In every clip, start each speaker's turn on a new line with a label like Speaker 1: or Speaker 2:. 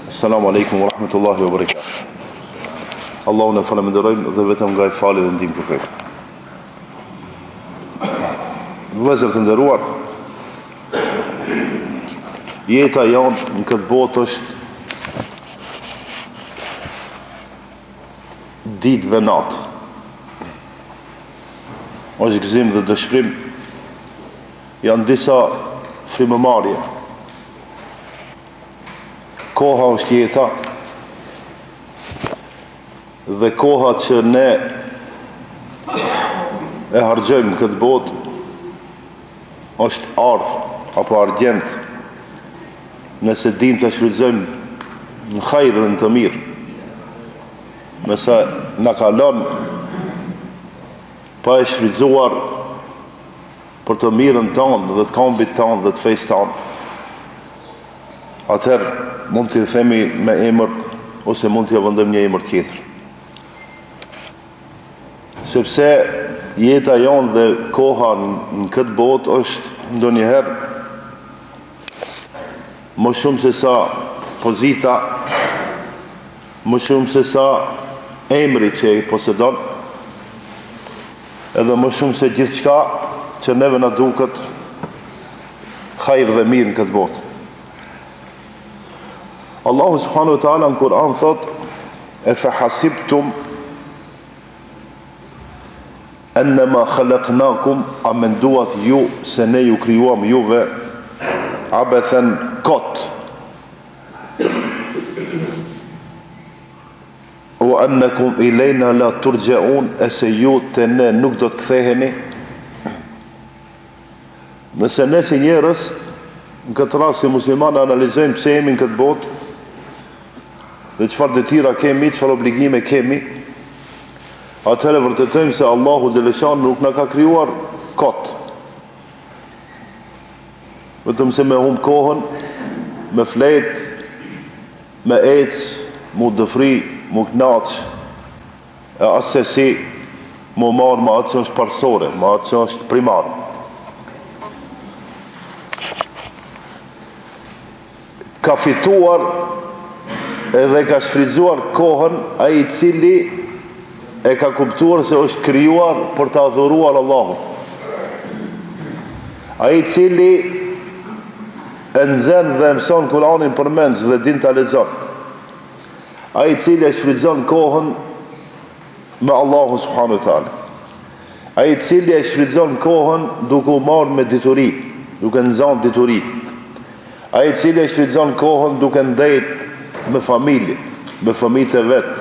Speaker 1: Assalamu alaikum wa rahmatullahi wa barakatuh. Allahun e falënderojmë dhe vetëm nga ai falje dhe ndihmë kërkojmë. Vëllezër të nderuar, jeta jonë në këtë botë është ditë dhe natë. Është gëzim dhe dëshpërim. Janë disa frymëmarrje. Koha është jeta dhe koha që ne e harxhojmë në këtë botë është ar apo argjend nëse dim ta shfrytëzojmë në hajr dhe në të mirë nëse na kalon pa e shfrytëzuar për të mirën tonë dhe të kombit tonë dhe të fesë tonë, atëherë mund t'i themi me emër ose mund t'ia vendojmë një emër tjetër. Sepse jeta jonë dhe koha në këtë botë është ndonjëherë më shumë se sa pozita, më shumë se sa emri që e posedon, edhe më shumë se gjithçka që neve na duket hajr dhe mirë në këtë botë. Allahu subhanahu wa taala në Kur'an thotë e fa hasibtum annama khalaqnakum a menduat ju se ne ju krijuam juve abethen kot Wa annakum ilejna la turxheun e se ju te ne nuk do të ktheheni. Nëse ne si njerëz, në këtë rast si muslimanë analizojmë pse jemi në këtë botë dhe çfarë detyra kemi, çfarë obligime kemi, atëherë vërtetojmë se Allahu xheleshanuhu nuk na ka krijuar kot. Vetëm se me humb kohën, me flet, Me ecë, m'u dëfri, m'u knaq, e assesi m'u marrë me atë që është parësore, me atë që është primare. Ka fituar edhe ka shfrytëzuar kohën ai i cili e ka kuptuar se është krijuar për ta adhuruar Allahun. Ai i cili E nxen dhe e mëson Kur'anin përmendsh dhe din ta lexon. Ai i cili e shfrytëzon kohën me Allahun subhanahu wa taala. Ai i cili e shfrytëzon kohën duke u marrë me dituri, duke nxënë dituri. Ai i cili e shfrytëzon kohën duke ndejt me familje, me fëmijët e vet,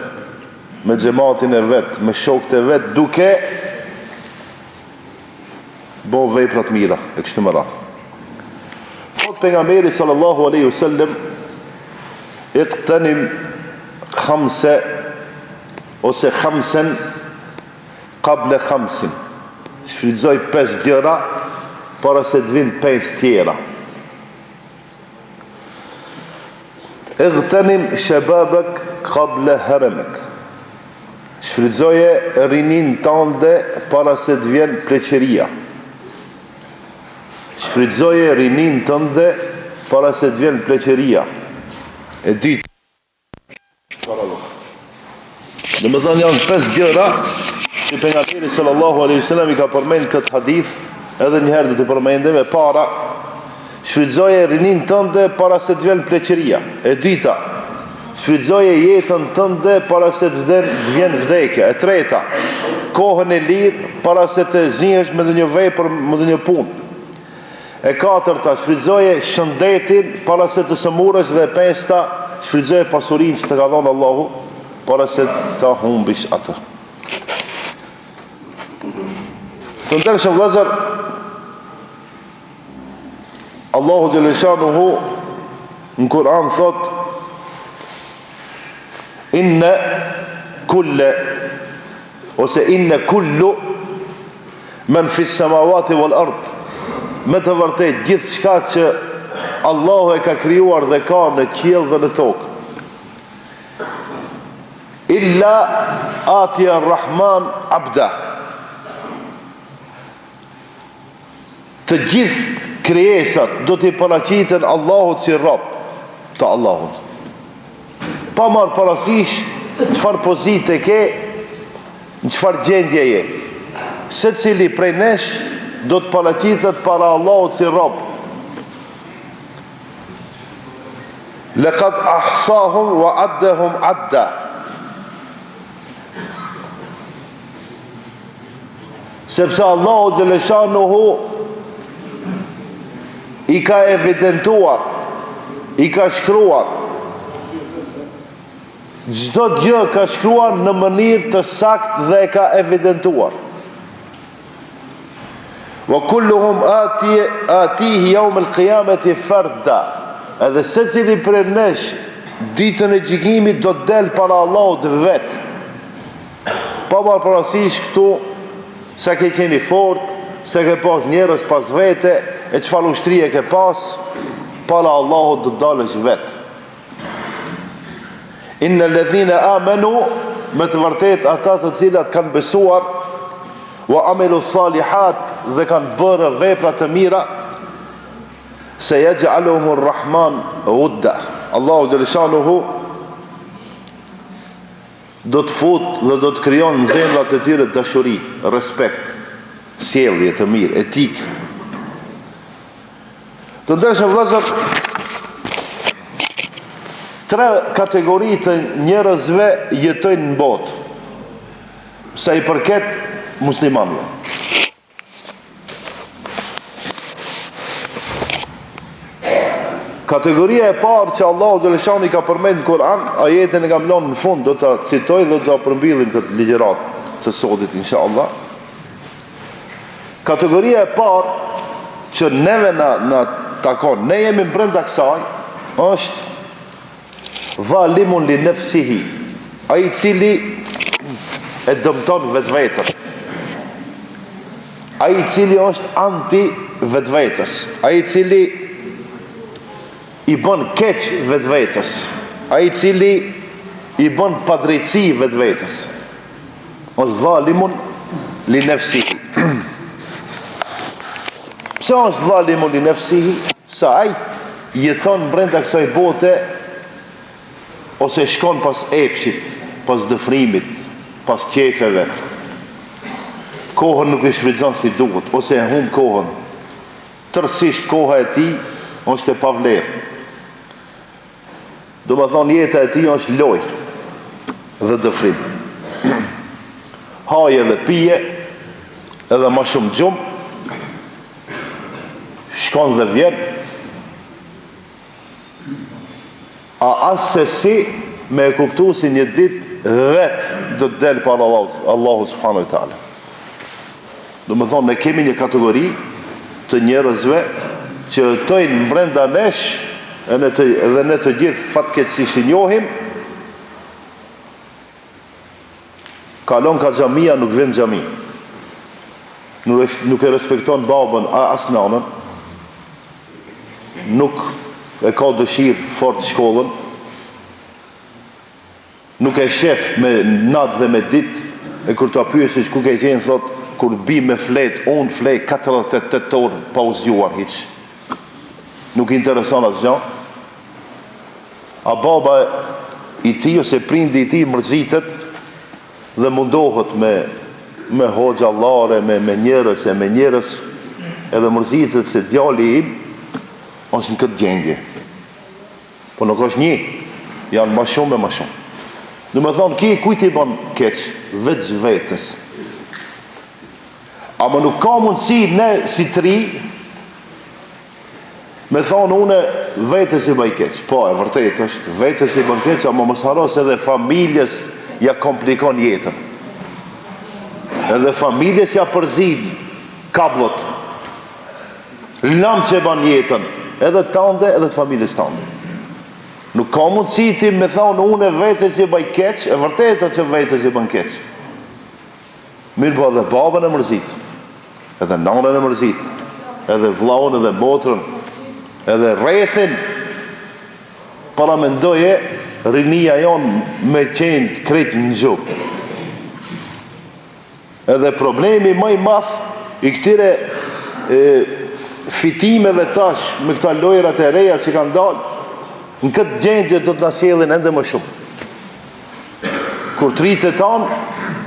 Speaker 1: me xhematin e vet, me shokët e vet, duke bo vepra të mira e kështu me radhë. Thot pejgamberi sallallahu alaihi wasallam igtenim khamse ose khamsen kable khamsin. Shfrytëzoj pesë gjëra para se të vinë pesë tjera. Igtenim shebabek kable heremek. Shfrytëzoje rininë tande para se të vjen pleqëria. Shfrytëzoje rininë tënde para se të vjen pleqëria. E dyta. Domethënë janë pesë gjëra që pejgamberi sallallahu alaihi wasallam i ka përmend këtë hadith, edhe një herë do t'i përmendim e para, shfrytëzoje rininë tënde para se të vjen pleqëria. E dyta, shfrytëzoje jetën tënde para se të vjen, të vjen vdekja. E treta, kohën e lirë para se të zihesh me ndonjë vepër, me ndonjë punë. E katërta, shfrytëzoje shëndetin para se të sëmuresh dhe e pesta, shfrytëzoje pasurinë që të ka dhënë Allahu para se ta humbish atë. Të ndershëm vëllezër, Allahu xheleshanuhu në Kur'an thot inne kulle ose inne kullu Men fis samawati wal ard, me të vërtetë gjithçka që Allahu e ka krijuar dhe ka në qiell dhe në tokë. Illa ati ar-Rahman abda. Të gjithë krijesat do t'i paraqiten Allahut si rob të Allahut. Pa marrë parasysh çfarë pozite ke, në çfarë gjendje je. Secili prej nesh do të paraqitet para Allahut si rob. Lekad ahsahum wa addehum adda. Sepse Allahu xheleshanuhu i ka evidentuar, i ka shkruar, çdo gjë ka shkruar në mënyrë të saktë dhe e ka evidentuar. Wa kulluhum ati atihi yawm al-qiyamati farda. Edhe secili prej nesh ditën e gjykimit do të del para Allahut vet. Pa marrë parasysh këtu sa ke qenë i fort, sa ke pas njerëz pas vete, e çfarë ushtrie ke pas, para Allahut do të dalësh vet. Inna ledhine amenu, me të vërtet ata të cilat kanë besuar, wa amilu salihat dhe kanë bërë vepra të mira, se jexh'aluhumur rahman vudda. Allahu xheleshanuhu do të fut dhe do të krijon në zemrat e tyre dashuri, respekt, sjellje të mirë, etikë. Të ndershëm vëllezër, tre kategori të njerëzve jetojnë në botë, sa i përket muslimanëve. Kategoria e parë që Allahu xheleshanuhu i ka përmend në Kur'an, ajetin e kam lënë në fund, do ta citoj dhe do ta përmbyllim këtë ligjëratë të sotit inshallah. Kategoria e parë që neve na na takon, ne jemi brenda kësaj, është dhalimun li nefsihi, ai i cili e dëmton vetveten. Ai i cili është anti vetvetes, ai i cili i bën keq vetvetes, ai i cili i bën padrejtësi vetvetes. Është dhalimun li nefsihi. Pse është dhalimun li nefsihi? Se ai jeton brenda kësaj bote ose shkon pas epshit, pas dëfrimit, pas qejfeve. Kohën nuk e shfrytëzon si duhet, ose e humb kohën. Tërësisht koha e tij është e pavlerë. Domethonë jeta e tij është lojë dhe dëfrim. Haje dhe pije, edhe ma shumë gjumë, shkon dhe vjen, a assesi me e kuptu si një ditë vetë do të del para Allahut, Allahu subhanahu wa taala. Domethonë, ne kemi një kategori të njerëzve që jetojnë mbrenda nesh e ne të, dhe ne të gjithë fatkeqësisht i njohim, kalon ka xhamia, nuk vjen xhami. Nuk, nuk e respekton babën, as nanën, nuk e ka dëshirë fort shkollën, Nuk e shef me natë dhe me ditë, e kur ta pyesësh ku ke qenë thotë kur bi me flet unë flej 48 orë pa u zgjuar hiç. Nuk i intereson asgjë. A baba i tij ose prindi i tij mërzitet dhe mundohet me me hoxhallare, me me njerëz e me njerëz, edhe mërzitet se djali im është në këtë gjendje. Po nuk është një, janë ma shumë e ma shumë. Domethonë, ky kujt i bon keq, veç vetes. Ama nuk ka mundësi ne si të ri, me thonë une vetes i bëj keq. Po, e vërtet është, vetes i bën keq, ama mos harro se edhe familjes ja komplikon jetën. Edhe familjes ja përzin kabllot. Lamç e ban jetën, edhe tande edhe të familjes tande. Nuk ka mundësi ti me thonë unë vetes i bëj keq, e vërtetë që vetes i bën keq. Mirëpo edhe babën e mërzit, edhe nanën e mërzit, edhe vllaun edhe motrën, edhe rrethin, paramendoje rinia jonë me qenë krejt në gjumë. Edhe problemi më i madh i këtyre e, fitimeve tash me këta lojërat e reja që kanë dalë, në këtë gjendje do të na sjellin ende më shumë. Kur të ritë tanë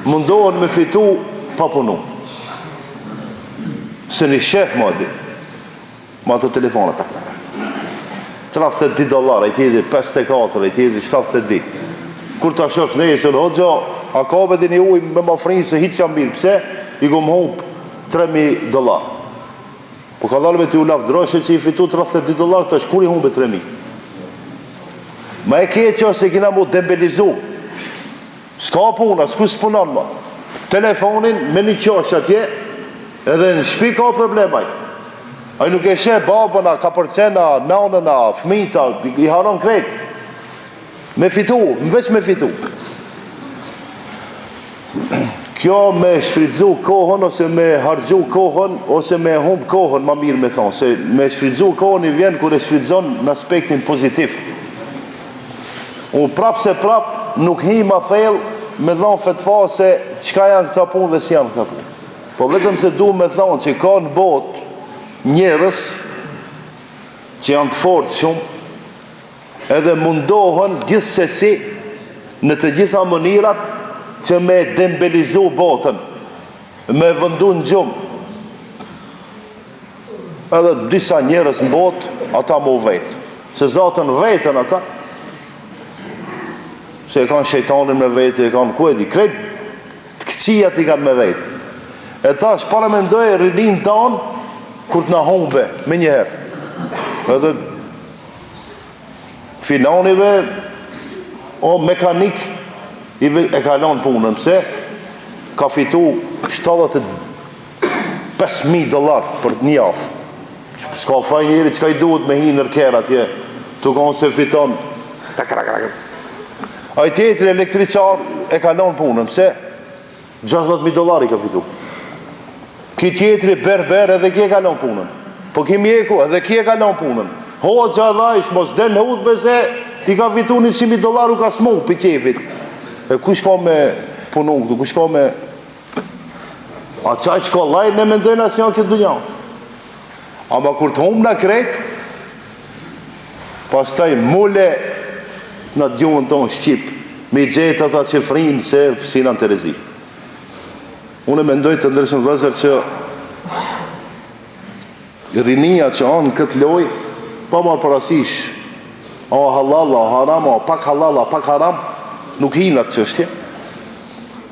Speaker 1: mundohen me fitu pa punu. Se një shef ma di. Me ato telefona. 32 dollar, ai tjetri 54, ai tjetri 72. Kur ta shof nesër, hoxha, a ka be një ujë me ma fry se hiç jam mirë. Pse? I kom hup 3000 dollar. Po ka dalë me ti u lavdroshe që i fitu 32 dollar, tash kur i humbe 3000? Ma e keqe është se kina mu dembelizu. S'ka punë, askush s'punon ma. Telefonin me një qosh atje, edhe në shpi ka problem ai. Ai nuk e sheh babën, a kapërcen, a nanën, a fmijt, a i harron krejt. Me fitu, veç me fitu. Kjo me shfrytëzu kohën ose me harxhu kohën ose me humb kohën, ma mirë me thonë, se me shfrytëzu kohën i vjen kur e shfrytëzon në aspektin pozitiv. Unë prapë se prapë nuk hi ma thellë me dhonë fetva se çka janë këta punë dhe si janë këta punë. Po vetëm se du me thonë që ka në botë njerëz që janë të fortë shumë, edhe mundohen gjithsesi në të gjitha mënyrat që me dembelizu botën, me vëndu në gjumë. Edhe disa njerëz në botë, ata mu vetë. Se zatën vetën ata, se e kanë shejtanin me vete, e kanë ku e di, krejt të këqijat i kanë me vete. E tash paramendoje rininë tanë, kur të na humbe, menjëherë. Edhe Filani be o mekanik i ve, e ka lon punën pse ka fitu 75.000 dollar për një javë. S'ka faj njeri çka i duhet me hi në kerr atje, tu konë se fiton. Ai tjetri elektriçar e ka lon punën pse 60.000 dollar i ka fitu. Ki tjetri berber edhe ki e ka lon punën. Po ki mjeku edhe ki e ka lon punën. Hoxha edhe ai mos del në hutbe se i ka fitu 100.000 dollar u ka smu pi qefit. E kush ka me punu këtu, kush ka me... A qaq kollaj ne mendojna se janë këtë dunja. Ama kur të humbna krejt, pastaj mule në gjuhën tonë shqip, me i gjetë ata që frinë se s'jena në terezi. Unë mendoj të ndershëm vëllezër që rinia që anë këtë lojë, pa marrë parasysh, a halal, a haram, a pak halal, a pak haram, nuk hi në atë çështje,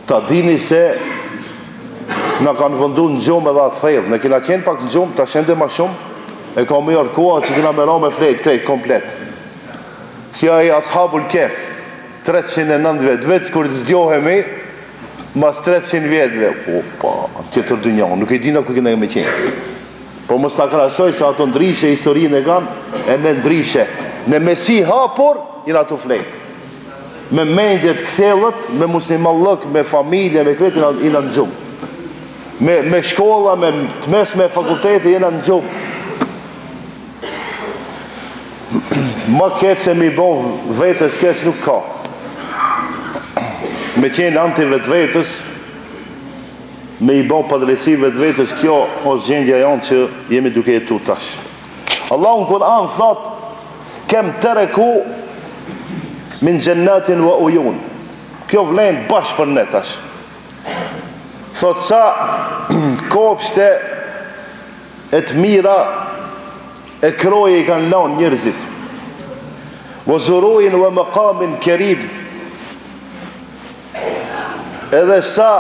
Speaker 1: Ta dini se na kanë vëndu në gjumë edhe atë thellë. Ne kena qenë pak në gjumë, tash ende ma shumë, e ka me ardhë koha që kena me ra me flejt krejt komplet. Si ai Ashabul Kehf, 309 vjet, veç kur të zgjohemi, mas 300 vjetëve, opa, në tjetër dynja, nuk e dina ku kena me qenë. Po mos ta krahasoj se ato ndryshe historinë e kanë, e ne ndryshe. Ne me sy hapur, jena tu flejt. Me mendje të kthjellët, me muslimanllëk, me familje, me krejt jena, jena në gjumë. Me, me shkolla, me të mesme, fakultete, jena në gjumë. Ma keq se mi bo vetes keq nuk ka. Me qenë anti vetvetes, me i bo padrejtësi vetvetes, kjo është gjendja jonë që jemi duke jetu tash. Allahu në Kur'an thot, Kem tereku min xhennatin wa ujun. Kjo vlen bash për ne tash. Thot sa kopshte e të mira e kroje i kanë lanë njerëzit. Wa zuruin wa maqamin kerim. Edhe sa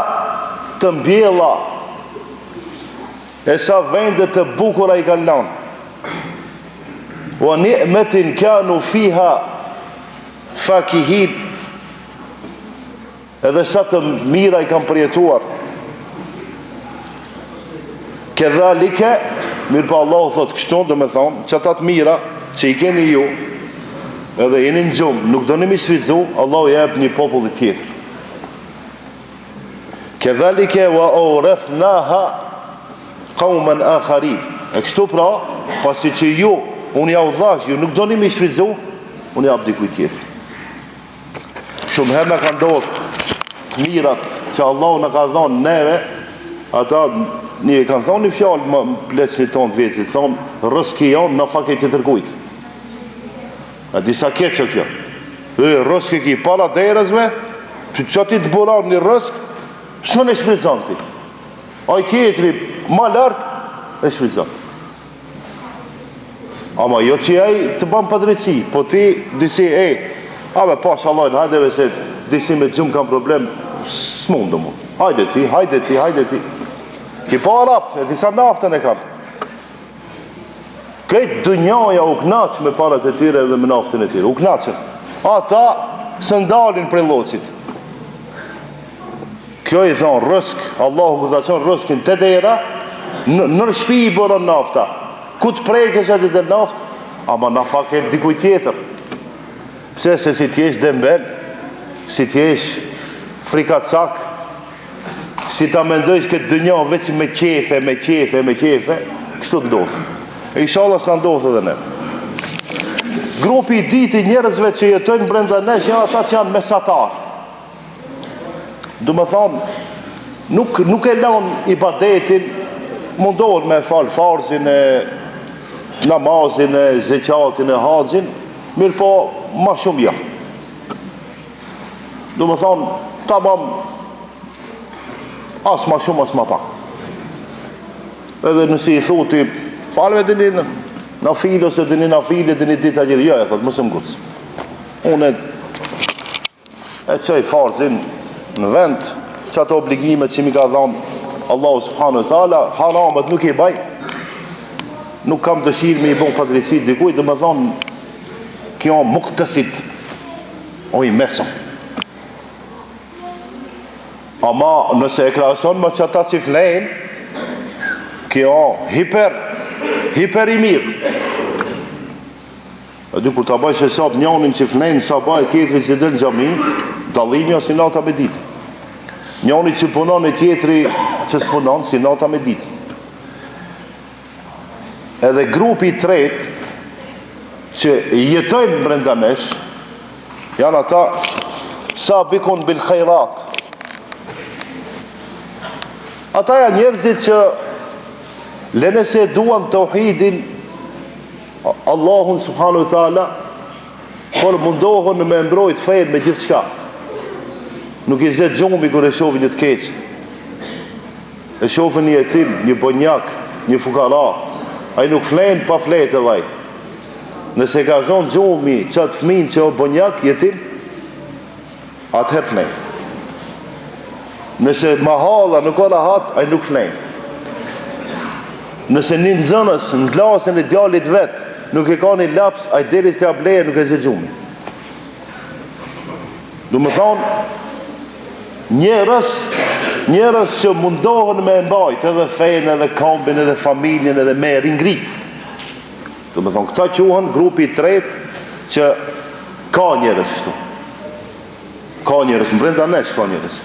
Speaker 1: të mbjella e sa vende të bukura i kanë lanë. Wa ni'metin kanu fiha fakihin Edhe sa të mira i kanë përjetuar Kedhalike Mirëpo Allahu thot kështu domethonë Qata të mira që i keni ju Edhe jeni në gjumë Nuk doni mi shfrytëzu Allahu ja jep një populli tjetër Kedhalike wa aurethnaha qauman akharin. E kështu pra, pasi që ju, unë ja u dhash, ju nuk doni mi shfrytëzu, unë ja jap dikujt tjetër. Shumë herë na ka ndodhë të mirat që Allahu na ka dhonë neve, ata një e kanë thonë një fjalë më pleqtë tonë të vjetrit, thonë, rrëski jonë nafake tjetërkujt. A disa keq o kjo. E, rrëski ki para derës me. Ty qaty të buron një rrësk, s'un e shfrytëzon ti. Ai tjetri ma larg e shfrytëzon. Ama jo që ai të ban padrejtësi, po ti disi e, a be pasha Allahun, hajde be se disi me gjumë kam problem, s'mundem unë. Hajde ti, hajde ti, hajde ti. Ki pa arabt, e disa naftën e kanë. Krejt dynjaja u knaq me parat e tyre dhe me naftën e tyre. U knaqën. Ata s'ndalin prej llocit. Kjo i thonë rrësk, Allahu kur ta çon rrëskin te dera, në, në shpi i buron nafta. Ku të prekësh aty del naftë, ama nafake dikuj tjetër. Pse se si t'jesh dembel, si t'jesh frikacak, si ta mendojsh këtë dynja veç me qefe, me qefe, me qefe, kështu të ndodh. E inshallah s'na ndodh edhe ne. Grupi i dytë i njerëzve që jetojnë brenda nesh janë ata që janë mesatar. Domethonë, nuk, nuk e lanë ibadetin, mundohen me falë farzin e namazin e zeqatin e haxhin, mirëpo ma shumë jo. Domethonë, tamam, as ma shumë, as ma pak. Edhe nëse i thu ti, falme dhe një nafile, ose dhe një nafile, dhe një ditë agjërim, jo, e thotë, mos më nguc. Unë E çoj farzin në vend, qato obligimet që m'i ka dhanë Allahu subhanahu wa taala, haramet nuk i baj. Nuk kam dëshirë me i bo padrejtësi dikujt, domethonë kjo muktesid o i mesëm. Ama nëse e krahason me qata që flejnë, kjo hiper, hiper i mirë. E di kur ta bëjsh hesap njonin që flen sabah e tjetri që del në xhami, dallimi është si nata me ditë. Njoni që punon e tjetri që s'punon si nata me ditë. Edhe grupi i tretë që jetojnë brenda nesh janë ata sabikun bil khairat. Ata janë njerëzit që lene se e duan tauhidin Allahun subhanahu wa taala por mundohen me mbrojt fenë me gjithçka. Nuk i zë gjumi kur e shohin një të keq. E shohin një jetim, një bonjak, një fukara. Ai nuk flen pa flet edhe ai. Nëse ka zonë gjumi qat fëmin që o bonjak, jetim, Atëherë flen. Nëse mahalla nuk o rahat, ai nuk flen. Nëse një nxënës në klasën e djalit vet nuk e ka një laps, ai deri t'ia blejë nuk e zë gjumi. Domethonë, njerëz, njerëz që mundohen me e mbajt edhe fenë, edhe kombin, edhe familjen, edhe me e ringrit. Domethonë, këta quhen grupi i tretë që ka njerëz kështu. Ka njerëz, mbrenda nesh ka njerëz.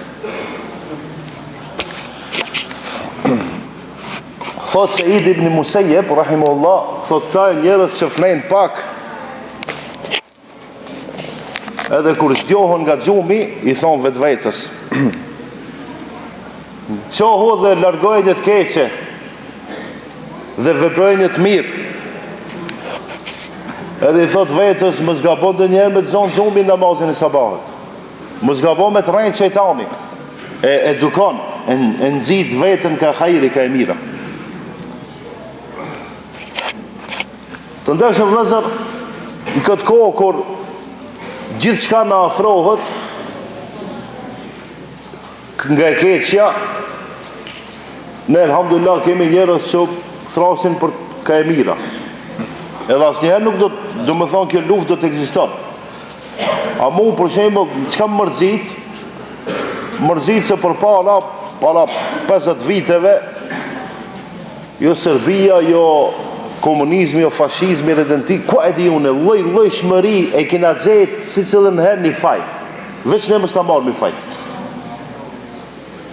Speaker 1: Thot Seid ibn Musejeb, rahimullah, thot këta njerëz që flejnë pak, Edhe kur zgjohen nga gjumi, i thonë vetvetes. Çohu dhe largoje një të keqe dhe veproje një të mirë. Edhe i thot vetes, mos gabo ndonjëherë me të zonë gjumi namazin e sabahit. Mos gabo me të rrejt shejtani. E edukon, e, e nxit veten ka hajri, ka e mira. Të ndershëm vëllezër, në këtë kohë kur gjithçka na afrohet nga e keqja, ne elhamdulillah kemi njerëz që thrasin për ka e mira. Edhe asnjëherë nuk do, domethonë kjo luftë do të ekziston. A mu për shembull, çka më mërzit? Mërzit se përpara, para 50 viteve, Jo Serbia, jo komunizmi, jo fashizmi, redenti, ku e di unë, lloj llojshmëri e kena gjetë secilën herë një faj. Veç ne mos ta marrim fajt.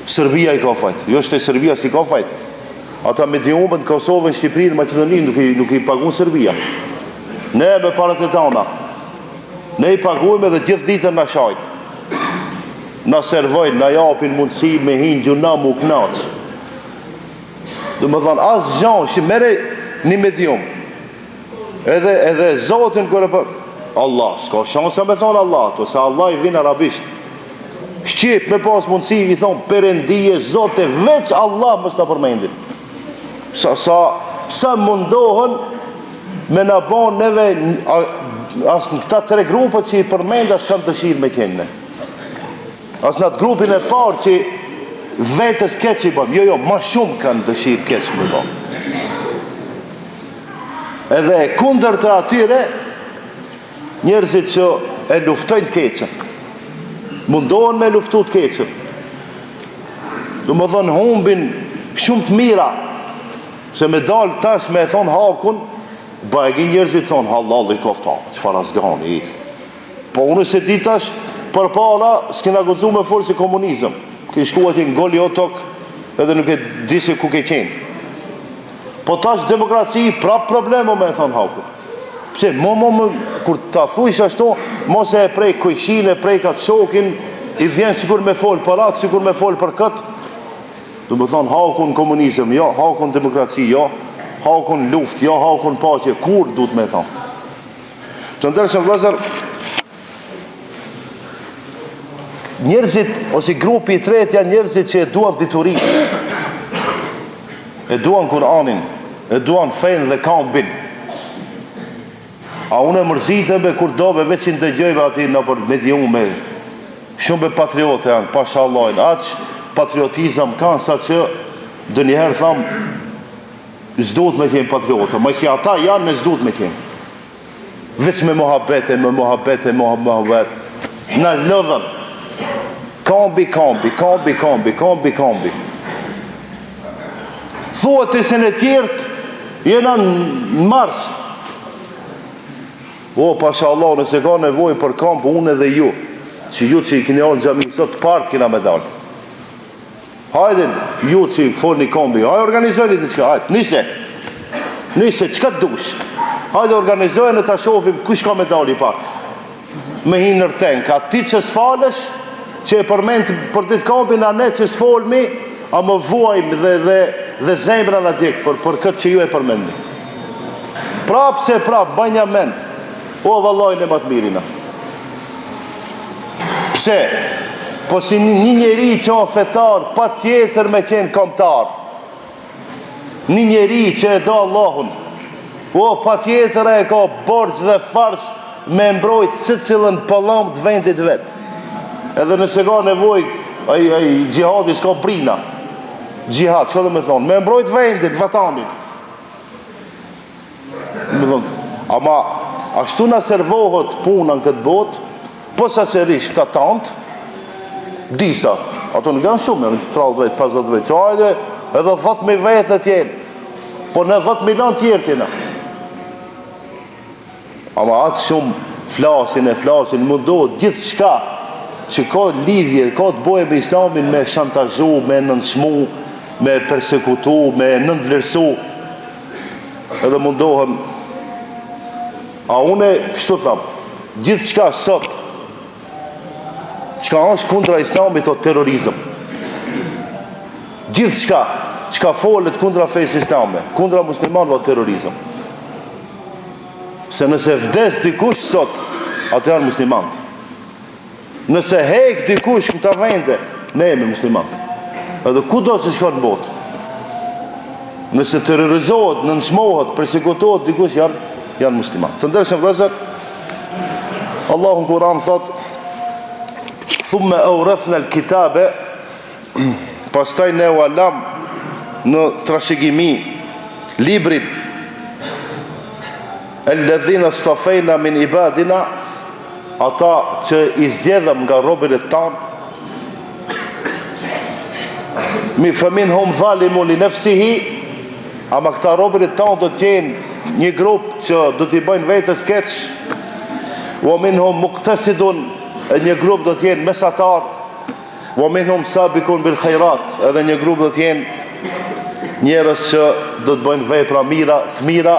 Speaker 1: Serbia i ka fajt. Jo është e Serbia s'i ka fajt. Ata mediumet në Kosovë, në Shqipëri, në Maqedoni nuk i nuk i paguan Serbia. Ne me parat e tona. Ne i paguajmë edhe gjithë ditën na shajnë. Na servojnë, na japin mundësi me hi n'gjynah m'u knaq. Domethonë, asgja, që merre një medium. Edhe, edhe Zotin kur e për... Allah, s'ka shansa me thonë Allah, to se Allah i vin arabisht. Shqip me pas mundësi i thonë perendije, zote, veç Allah mos ta përmendin. Sa, sa, sa mundohen me na bo neve as në këta tre grupet që i përmenda s'kanë dëshirë me qenë ne. As në atë grupin e parë që vetes keq i bëjmë. Jo, jo, ma shumë kanë dëshirë keq me bo. Edhe e kundërta e atyre, njerëzit që e luftojnë të keqen, mundohen me luftu të keqen, domethonë humbin shumë të mira, se me dalë tash me e thonë hakun, bajagi njerëzit thonë, hallall i koftë, çfarë azgani, po unë s'e di tash, përpara, s'kena guxu me folë se komunizëm, ke shku atje në Goli Otok, edhe nuk e di se ku ke qenë. Po tash demokraci, prap problem o me e thonë hakun. Pse, mo, mo, mo, kur ta thujsh ashtu, mos e prek kojshinë, e prek atë shokin, i vjen sikur me folë për atë, sikur me folë për këtë. Domethonë, hakun komunizëm, jo, hakun demokraci, jo, hakun luftë, jo, hakun paqe, kur duhet me thonë. Të ndershëm vëllezër, njerëzit, ose grupi i tretë janë njerëzit që e duan diturinë, e duan Kur'anin, e duan fenë dhe kambin. A unë e mërzitem be kur do be veç i ndëgjoj be aty nëpër mediume, shumë be patriote janë, pasha Allahin, aq patriotizëm kanë sa që ndonjëherë tham, s'duhet me qenë patriote, ma si ata janë, ne s'duhet me qenë. Veç me muhabete, me muhabete, me muhabet. Na lodhën. Kambi, kambi, kambi, kambi, kambi, kambi. Thuhet ti se ne tjerët jena në Mars. O, pasha Allah, nëse ka nevojë për kamb, unë edhe ju, që ju që i keni ardhë në xhami, sot të parët kena me dalë. Hajde, ju që folni kombi, hajde organizojni diçka, hajde, nise, nise, çka të dush? Hajde organizojeni ta shofim kush ka me dalë i parë. Me hi nër tank, a ti që s'falesh, që e përmend për ditë kombin, a ne që s'folmi, a më vuajmë dhe, dhe, dhe zemra na djeg për, për këtë që ju e përmendni. Prapë se prapë, bajnja mend, o vallaj ne ma të mirë jena. Pse? Po si një njeri që o fetar, patjetër me qenë kombëtar. Një njeri që e do Allahun, o patjetër e ka borxh dhe farz me mbrojt secilën pëllëmbë të vendit vet. Edhe nëse ka nevojë, ai ai xhihadi s'ka brina. Xhihad, çka do me thonë? Me mbrojt vendin, vatanin. Domethonë, ama ashtu na servohet puna në këtë botë, posaçërisht këta tanët, disa, ato nuk janë shumë, janë 30 vetë, 50 vetë, që hajde edhe 10.000 vetë në tjenë, po në 10 milion tjerë tjena. Ama aq shumë flasin e flasin, mundohet gjithçka që ka lidhje, ka të bojë me islamin me shantazhu, me nënçmu, me persekutu, me nënvlerësu, edhe mundohen. A une, kështu tham, gjithçka sot, çka është kundra islamit o terrorizëm. Gjithçka, çka folet kundra fesë islame, kundra muslimanëve o terrorizëm. Se nëse vdes dikush sot, ato janë muslimant. Nëse hek dikush në këta vende, ne jemi muslimant. Edhe kudo që shkon në botë. Nëse terrorizohet, nënçmohet, persekutohet dikush janë janë musliman. Të ndershëm vëllezër, Allahu në Kur'an thot: "Thumme eurethna al-kitabe" Pastaj ne ua lamë në trashëgimi librin Alladhina stafejna min ibadina ata që i zgjedhëm nga robërit tanë mi fa minhum zalimun li nefsihi ama këta robërit tanë do të jenë një grup që do t'i bëjnë vetes keq wa minhum muktesidun e një grup do të jenë mesatar Wa minhum sabikun bil khairat, edhe një grup do të jenë njerëz që do të bëjnë vepra mira, të mira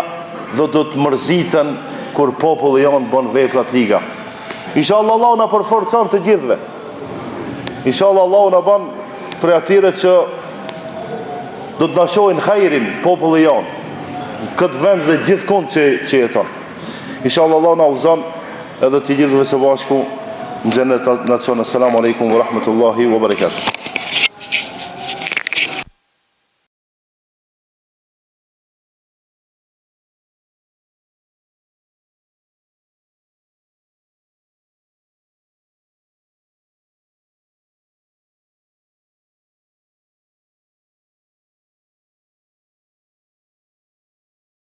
Speaker 1: dhe do të mërziten kur populli jonë bën vepra të liga. Inshallah Allahu na përforcon të gjithëve. Inshallah Allahu na bën prej atyre që do të na shohin hajrin populli jonë në këtë vend dhe gjithkund që që jeton. Inshallah Allahu na udhëzon edhe të gjithëve së bashku. Në xhennet na çon. Assalamu alaikum wa rahmatullahi wa barakatuh.